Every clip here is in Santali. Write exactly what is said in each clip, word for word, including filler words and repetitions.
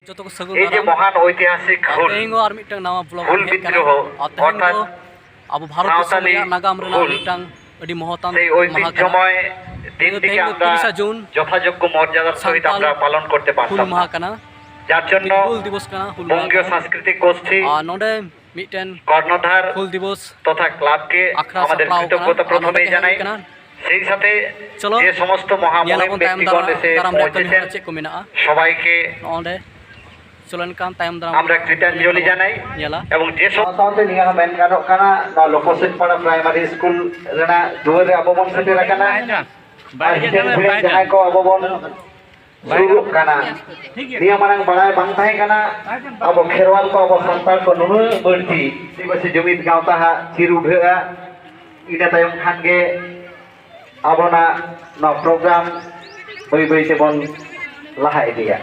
ᱡᱚᱛᱚ ᱠᱚ ᱥᱟᱹᱜᱩᱱ ᱮᱭ ᱡᱮ ᱫᱟᱨᱟᱢ᱾ ᱢᱚᱦᱟᱱ ᱳᱭᱛᱤᱦᱟᱥᱤᱠ ᱟᱨ ᱦᱩᱞ, ᱛᱮᱦᱮᱧ ᱦᱚᱸ ᱟᱨ ᱢᱤᱫᱴᱟᱝ ᱱᱟᱣᱟ vlog ᱦᱩᱞ ᱟᱞᱮ ᱦᱮᱡ ᱠᱟᱱᱟ᱾ ᱵᱤᱫᱽᱨᱳᱦᱚ, ᱟᱨ ᱛᱮᱦᱮᱧ ᱚᱨᱛᱷᱟᱛ ᱫᱚ ᱟᱵᱚ ᱵᱷᱟᱨᱚᱛ ᱫᱤᱥᱚᱢ ᱥᱟᱶᱛᱟᱞᱤ ᱨᱮᱭᱟᱜ ᱱᱟᱜᱟᱢ ᱨᱮᱱᱟᱜ ᱦᱩᱞ, ᱢᱤᱫᱴᱟᱝ ᱟᱹᱰᱤ ᱢᱚᱦᱚᱛᱟᱱ ᱥᱮᱭ ᱢᱟᱦᱟ ᱠᱟᱱᱟ᱾ ᱳᱭᱛᱤᱦᱡᱚᱢᱚᱭ ᱫᱤᱱ ᱛᱮᱦᱮᱧ ᱴᱤᱠᱮ ᱫᱚ ᱟᱢᱨᱟ ᱛᱤᱨᱤᱥᱟ ᱡᱩᱱ ᱡᱚᱛᱷᱟᱡᱳᱜᱽᱜᱚ ᱢᱚᱨᱡᱟᱫᱟᱨ ᱥᱚᱦᱤᱛ ᱥᱟᱱᱛᱟᱞ ᱟᱢᱨᱟ ᱯᱟᱞᱚᱱ ᱠᱚᱨᱛᱮ ᱦᱩᱞ ᱯᱟᱨᱛᱟᱢ ᱢᱟᱦᱟ ᱱᱟ᱾ ᱠᱟᱱᱟ᱾ ᱡᱟᱨ ᱡᱚᱱᱱᱚ ᱦᱩᱞ ᱫᱤᱵᱚᱥ ᱠᱟᱱᱟ, ᱦᱩᱞ ᱢᱟᱦᱟ ᱵᱚᱝᱜᱤᱭᱚ ᱠᱟᱱᱟ᱾ ᱥᱟᱝᱥᱠᱨᱤᱛᱤᱠ ᱜᱳᱥᱴᱷᱤ ᱟᱨ ᱱᱚᱰᱮ ᱢᱤᱫᱴᱮᱱ ᱠᱚᱨᱱᱚᱫᱷᱟᱨ ᱦᱩᱞ ᱫᱤᱵᱚᱥ ᱦᱩᱞ ᱢᱟᱦᱟ ᱠᱟᱱᱟ᱾ ᱟᱠᱷᱲᱟ ᱛᱚᱛᱷᱟ ᱠᱞᱟᱵᱽ ᱠᱮ ᱥᱟᱯᱲᱟᱣ ᱟᱢᱟᱫᱮᱨ ᱠᱟᱱᱟ ᱟᱨ ᱠᱨᱤᱛᱚᱜᱽᱜᱚᱛᱟ ᱱᱚᱰᱮ ᱯᱨᱚᱛᱷᱚᱢᱮ ᱜᱮ ᱦᱮᱡ ᱡᱟᱱᱟᱭ᱾ ᱦᱩᱭ ᱠᱟᱱᱟ᱾ সেই সাথে চলো, যে সমস্ত মহামহিম ᱧᱮᱞᱟᱵᱚᱱ ᱛᱟᱭᱚᱢ ব্যক্তিগণ ᱫᱟᱨᱟᱢ, ᱮᱥᱮ ᱫᱟᱨᱟᱢ ᱨᱮᱭᱟᱜ ᱠᱟᱹᱢᱤ ᱯᱚৌঁছেছেন, ᱦᱚᱨᱟ ᱪᱮᱫ ᱠᱚ ᱢᱮᱱᱟᱜᱼᱟ᱾ সবাইকে ᱱᱚᱜᱼᱚᱸᱰᱮ ᱪᱚᱞᱚ ᱮᱱᱠᱷᱟᱱ ᱛᱟᱭᱚᱢ ᱫᱟᱨᱟᱢ আমরা কৃতাঞ্জলি জানাই। ᱧᱮᱞᱟ᱾ এবং যে সব ᱥᱟᱶᱛᱮ ᱱᱤᱭᱟᱹ ᱦᱚᱸ ᱢᱮᱱ ᱜᱟᱱᱚᱜ ᱠᱟᱱᱟ, ᱱᱚᱣᱟ ᱞᱳᱠᱚᱥᱮᱱ ᱯᱟᱲᱟ ᱯᱨᱟᱭᱢᱟᱨᱤ ᱥᱠᱩᱞ ᱨᱮᱱᱟᱜ ᱫᱩᱣᱟᱹᱨ ᱨᱮ ᱟᱵᱚ ᱵᱚᱱ ᱥᱮᱴᱮᱨ ᱟᱠᱟᱱᱟ᱾ ᱟᱨ ᱦᱤᱛᱟᱹᱞ ᱯᱷᱤᱲᱟᱹᱞ ᱡᱟᱦᱟᱸᱭ ᱠᱚ ᱟᱵᱚ ᱵᱚᱱ ᱥᱩᱨᱩᱜ ᱠᱟᱱᱟ, ᱱᱤᱭᱟᱹ ᱢᱟᱲᱟᱝ ᱵᱟᱲᱟᱭ ᱵᱟᱝ ᱛᱟᱦᱮᱸ ᱠᱟᱱᱟ, ᱟᱵᱚ ᱠᱷᱮᱨᱣᱟᱞ ᱠᱚ, ᱟᱵᱚ ᱥᱟᱱᱛᱟᱲ ᱠᱚ ᱱᱩᱱᱟᱹᱜ ᱵᱟᱹᱲᱛᱤ ᱟᱹᱫᱤᱵᱟᱹᱥᱤ ᱡᱩᱢᱤᱫ ᱜᱟᱶᱛᱟ ᱦᱟᱸᱜ ᱪᱤᱨ ᱩᱰᱷᱟᱹᱜᱼᱟ᱾ ᱤᱱᱟᱹ ᱛᱟᱭᱚᱢ ᱠᱷᱟᱱ ᱜᱮ ᱟᱵᱚᱱᱟᱜ ᱱᱚᱣᱟ ᱯᱨᱳᱜᱨᱟᱢ ᱵᱟᱹᱭ ᱵᱟᱹᱭ ᱛᱮᱵᱚᱱ ᱞᱟᱦᱟ ᱤᱫᱤᱭᱟ᱾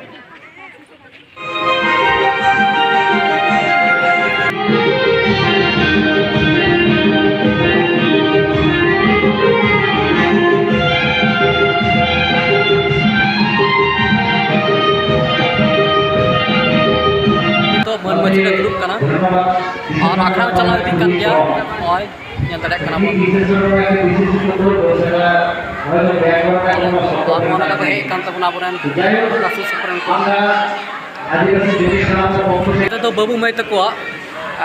ᱱᱤᱛᱚᱜ ᱢᱟᱹᱱ ᱢᱟᱹᱡᱷᱤ ᱞᱮ ᱫᱩᱲᱩᱵ ᱠᱟᱱᱟ ᱟᱨ ᱟᱠᱷᱲᱟ ᱪᱟᱞᱟᱣ ᱤᱫᱤᱜ ᱠᱟᱱ ᱜᱮᱭᱟ᱾ ᱱᱚᱜᱼᱚᱭ ᱧᱮᱞ ᱫᱟᱲᱮᱭᱟᱜ ᱠᱟᱱᱟ ᱵᱚᱱ᱾ ᱟᱨ ᱱᱚᱣᱟ ᱱᱟᱠᱷᱟ ᱠᱚ ᱦᱮᱡ ᱟᱠᱟᱱ ᱛᱟᱵᱚᱱᱟ ᱟᱵᱚᱨᱮᱱ ᱥᱩᱨ ᱥᱩᱯᱩᱨ ᱨᱮᱱ ᱠᱚ᱾ ᱱᱚᱛᱮ ᱫᱚ ᱵᱟᱹᱵᱩ ᱢᱟᱹᱭ ᱛᱟᱠᱚᱣᱟᱜ,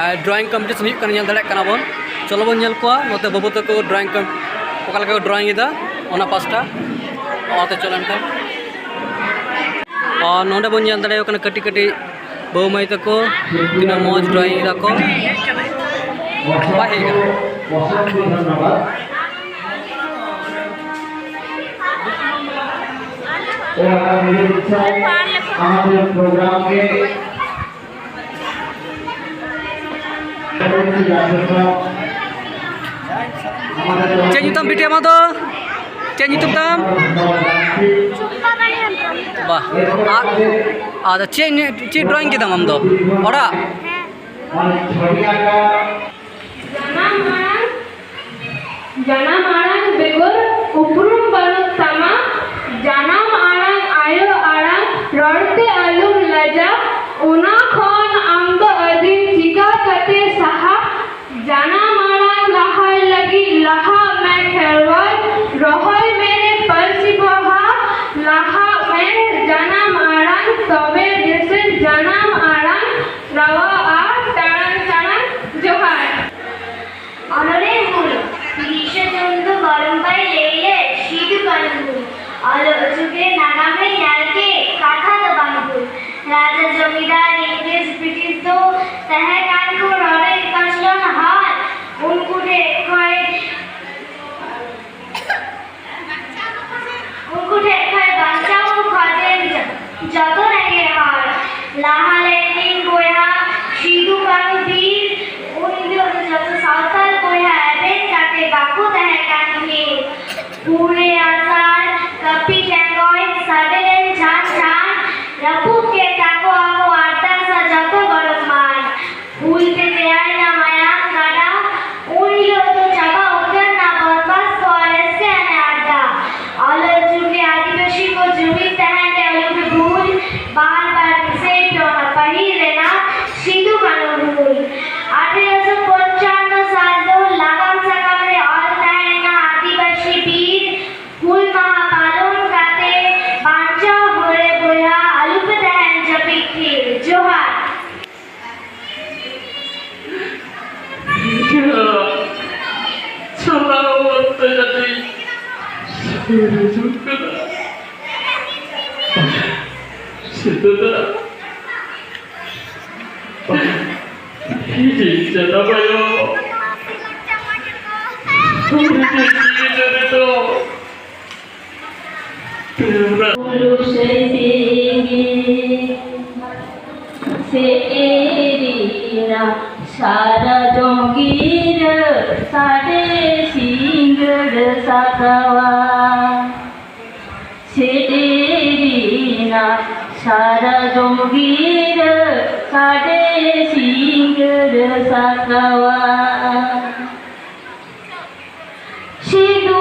ᱟᱨ, drawing competition ᱦᱩᱭᱩᱜ ᱠᱟᱱᱟ, ᱧᱮᱞ ᱫᱟᱲᱮᱭᱟᱜ ᱠᱟᱱᱟ ᱵᱚᱱ᱾ ᱪᱚᱞᱚ ᱵᱚᱱ ᱧᱮᱞ ᱠᱚᱣᱟ ᱱᱚᱛᱮ ᱵᱟᱹᱵᱩ ᱛᱟᱠᱚ drawing com-, ᱚᱠᱟ ᱞᱮᱠᱟ ᱠᱚ drawing ᱮᱫᱟ ᱚᱱᱟ ᱯᱟᱥᱴᱟ᱾ ᱚᱱᱟᱛᱮ ᱪᱚᱞᱚ ᱮᱱᱠᱷᱟᱱ᱾ ᱟᱨ ᱱᱚᱰᱮ ᱵᱚᱱ ᱧᱮᱞ ᱫᱟᱲᱮᱭᱟᱠᱚ ᱠᱟᱱᱟ ᱠᱟᱹᱴᱤᱡ ᱠᱟᱹᱴᱤᱡ ᱵᱟᱹᱵᱩ ᱢᱟᱹᱭ ᱛᱟᱠᱚ ᱛᱤᱱᱟᱹᱜ ᱢᱚᱡᱽ drawing ᱮᱫᱟ ᱠᱚ᱾ ᱵᱟᱭ ᱦᱮᱡ ᱟᱠᱟᱱᱟ᱾ আমাদের প্রোগ্রামকে ᱪᱮᱫ ᱧᱩᱛᱩᱢ ᱵᱤᱴᱤ ᱟᱢᱟᱜ ᱫᱚ? ᱪᱮᱫ ᱧᱩᱛᱩᱢ ᱛᱟᱢ? ᱵᱟᱦ᱾ ᱟᱨ, ᱟᱫᱚ ᱪᱮᱫ ᱧᱩ-, ᱪᱮᱫ drawing ᱠᱮᱫᱟᱢ ᱟᱢ ᱫᱚ? ᱚᱲᱟᱜ? ᱡᱟᱱᱟᱢ ᱟᱲᱟᱝ, ᱡᱟᱱᱟᱢ ᱟᱲᱟᱝ ᱵᱮᱜᱚᱨ ᱩᱯᱨᱩᱢ ᱵᱟᱹᱱᱩᱜ ᱛᱟᱢᱟ᱾ ᱡᱟᱱᱟᱢ ᱟᱲᱟᱝ, ᱟᱭᱳ ᱟᱲᱟᱝ, ᱨᱚᱲ ᱛᱮ ᱟᱞᱚᱢ ᱞᱟᱡᱟ᱾ ᱚᱱᱟ ᱠᱷᱚᱱ ᱟᱢ ᱫᱚ ᱟᱹᱫᱤᱢ ᱪᱤᱠᱟ ᱠᱟᱛᱮ ᱥᱟᱦᱟ? ᱡᱟᱱᱟᱢ ᱟᱲᱟᱝ ᱞᱟᱦᱟᱭ ᱞᱟᱹᱜᱤᱫ ᱞᱟᱦᱟᱜ ᱢᱮ ᱠᱷᱮᱨᱣᱟᱞ, ᱨᱚᱦᱚᱭ ᱢᱮ ᱨᱮ ᱯᱟᱹᱨᱥᱤ ᱯᱚᱦᱟ, ᱞᱟᱦᱟᱜ ᱢᱮ ᱡᱟᱱᱟᱢ ᱟᱲᱟᱝ, ᱛᱚᱵᱮ ᱫᱮᱥᱮᱨ ᱡᱟᱱᱟᱢ ᱟᱲᱟᱝ ᱨᱟᱣᱟᱜᱼᱟ ᱴᱟᱲᱟᱝ ᱴᱟᱲᱟᱝ᱾ ᱡᱚᱦᱟᱨ᱾ ᱚᱱᱚᱬᱦᱮ ᱦᱩᱞ᱾ ᱛᱤᱨᱤᱥᱮ ᱡᱩᱱ ᱫᱚ ᱜᱚᱨᱚᱢ ᱵᱟᱭ ᱞᱟᱹᱭ ᱞᱮᱫ ᱥᱤᱫᱩ ᱠᱟᱹᱱᱦᱩ ᱦᱩᱞ᱾ ᱚᱞᱚᱜ ᱡᱩᱜᱽ ᱨᱮ ᱱᱟᱜᱟᱢ ᱨᱮ ᱧᱮᱞ ᱠᱮᱫ ᱠᱟᱛᱷᱟ ᱫᱚ ᱵᱟᱝ ᱵᱷᱩᱞ᱾ ᱨᱟᱡᱟ ᱡᱚᱢᱤᱫᱟᱨ ᱤᱝᱨᱮᱡᱽ ᱵᱨᱤᱴᱤᱥ ᱫᱚ ᱛᱟᱦᱮᱸ ᱠᱟᱱ ᱠᱚ ᱨᱚᱰᱚᱡ ᱠᱚᱪᱞᱚᱱ ᱦᱚᱲ᱾ ᱩᱱᱠᱩ ᱴᱷᱮᱱ ᱠᱷᱚᱱ ᱩᱱᱠᱩ ᱴᱷᱮᱱ ᱠᱷᱚᱱ ᱵᱟᱧᱪᱟᱣ ᱠᱚ ᱠᱷᱚᱡᱮᱱ ᱡᱚᱛᱚ ᱨᱮᱸᱜᱮᱡ ᱦᱚᱲ᱾ ᱞᱟᱦᱟ ᱞᱮᱱᱤᱧ ᱵᱚᱭᱦᱟ ᱥᱤᱫᱩ ᱠᱟᱹᱱᱦᱩ ᱵᱤᱨ, ᱩᱱ ᱦᱤᱞᱳᱜ ᱫᱚ ᱡᱚᱛᱚ ᱥᱟᱶᱛᱟᱞ ᱵᱚᱭᱦᱟ ᱮᱵᱷᱮᱱ ᱠᱟᱛᱮ ᱵᱟᱠᱚ ᱛᱟᱦᱮᱸ ᱠᱟᱱ ᱛᱷᱤᱨ᱾ ᱯᱩᱨᱮ ᱟᱥᱟᱲ ᱠᱟᱹᱯᱤ ᱴᱮᱸᱜᱚᱡ ᱥᱟᱰᱮ ᱞᱮᱱ ᱡᱷᱟᱱ ᱡᱷᱟᱱ, ᱨᱟᱹᱯᱩᱫ ᱠᱮᱫ ᱛᱟᱠᱚ ᱟᱠᱚ ᱟᱨᱫᱟᱥ ᱟᱨ ᱡᱚᱛᱚ ᱜᱚᱨᱚᱵ ᱢᱟᱱ᱾ ᱦᱩᱞ ᱛᱮ ᱛᱮᱭᱟᱨᱮᱱᱟ ᱢᱟᱭᱟᱢ ᱜᱟᱰᱟ, ᱩᱱ ᱦᱤᱞᱳᱜ ᱫᱚ ᱪᱟᱵᱟ ᱩᱛᱟᱹᱨ ᱱᱟ ᱵᱚᱱᱵᱟᱥ ᱠᱚ ᱨᱟᱹᱥᱠᱟᱹ ᱟᱱᱮ ᱟᱰᱰᱟ᱾ ᱚᱞᱚᱜ ᱡᱩᱜᱽ ᱨᱮ ᱟᱹᱫᱤᱵᱟᱹᱥᱤ ᱠᱚ ᱡᱩᱢᱤᱫ ᱛᱟᱦᱮᱱ ᱨᱮ ᱟᱞᱚᱯᱮ ᱵᱷᱩᱞ, ᱵᱟᱨ ᱵᱟᱨ ᱫᱤᱥᱟᱹᱭ ᱯᱮ ᱚᱱᱟ ᱯᱟᱹᱦᱤᱞ ᱨᱮᱱᱟᱜ ᱥᱤᱫᱩ ᱠᱟᱹᱱᱦᱩ ᱦᱩᱞ᱾ ᱟᱴᱷᱮᱨᱚᱥᱚ ᱯᱚᱧᱪᱟᱱᱱᱚ ᱥᱟᱞ ᱫᱚ ᱞᱟᱜᱟᱢ ᱥᱟᱠᱟᱢ ᱨᱮ ᱚᱞ ᱛᱟᱦᱮᱱᱟ ᱟᱹᱫᱤᱵᱟᱹᱥᱤ ᱵᱤᱨ, ᱦᱩᱞ ᱢᱟᱦᱟ ᱯᱟᱞᱚᱱ ᱠᱟᱛᱮ ᱵᱟᱧᱪᱟᱣ ᱦᱚᱨᱮ ᱵᱚᱭᱦᱟ ᱟᱞᱚᱯᱮ ᱛᱟᱦᱮᱱ ᱡᱟᱹᱯᱤᱫ ᱛᱷᱤᱨ᱾ ᱡᱚᱦᱟᱨ᱾ ᱪᱟᱞᱟᱣ ᱚᱠᱛᱮ ᱡᱟᱹᱱᱤᱡ ᱥᱩᱨ ᱦᱤᱡᱩᱜ ᱠᱟᱱᱟ᱾ ᱥᱤᱫᱩ ᱫᱟ, ᱦᱤᱡᱩᱜ ᱪᱟᱞᱟᱣ ᱟᱭᱳ᱾ ᱥᱩᱨ ᱦᱤᱡᱩᱜ ᱡᱤᱣᱤ ᱫᱚ ᱱᱤᱛᱚᱜ᱾ ᱩᱞᱩᱥᱮ ᱥᱤᱸᱜᱤ ᱥᱮᱴᱮᱨᱤᱱᱟ, ᱥᱟᱨᱡᱚᱢ ᱜᱤᱨᱟᱹ ᱥᱟᱰᱮ ᱥᱤᱸᱜᱟᱹᱲ ᱥᱟᱠᱟᱣᱟ᱾ ᱥᱮᱴᱮᱨᱤᱱᱟ, ᱥᱟᱨᱡᱚᱢ ᱜᱤᱨᱟᱹ ᱥᱟᱰᱮ ᱥᱤᱸᱜᱟᱹᱲ ᱥᱟᱠᱟᱣᱟ᱾ ᱥᱤᱫᱩ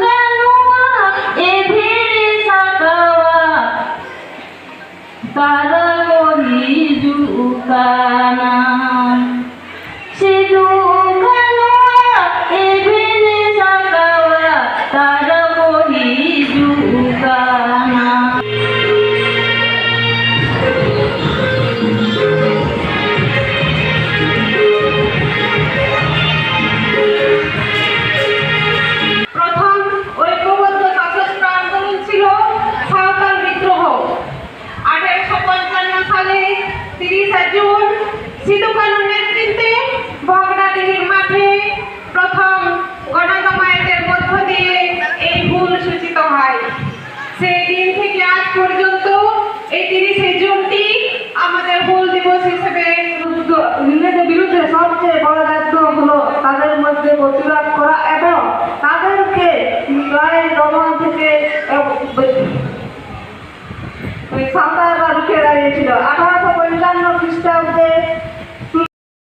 ᱠᱟᱹᱱᱩᱣᱟᱜ ᱮᱵᱷᱮᱱ ᱥᱟᱠᱟᱣᱟ, ᱛᱟᱨᱟ ᱠᱚ ᱠᱟᱱᱟ᱾ ᱥᱤᱫᱩ ᱠᱟᱹᱱᱩᱣᱟᱜ ᱮᱵᱷᱮᱱ ᱥᱟᱠᱟᱣᱟ ᱛᱟᱨᱟ ᱠᱚ ᱦᱤᱡᱩᱜ ᱠᱟᱱᱟ᱾ প্রথম ঐক্যবদ্ধ সশস্ত্র আন্দোলন ছিল সাঁওতাল বিদ্রোহ। আঠারোশো পঞ্চান্ন সালে তিরিশা জুন সিধু কানু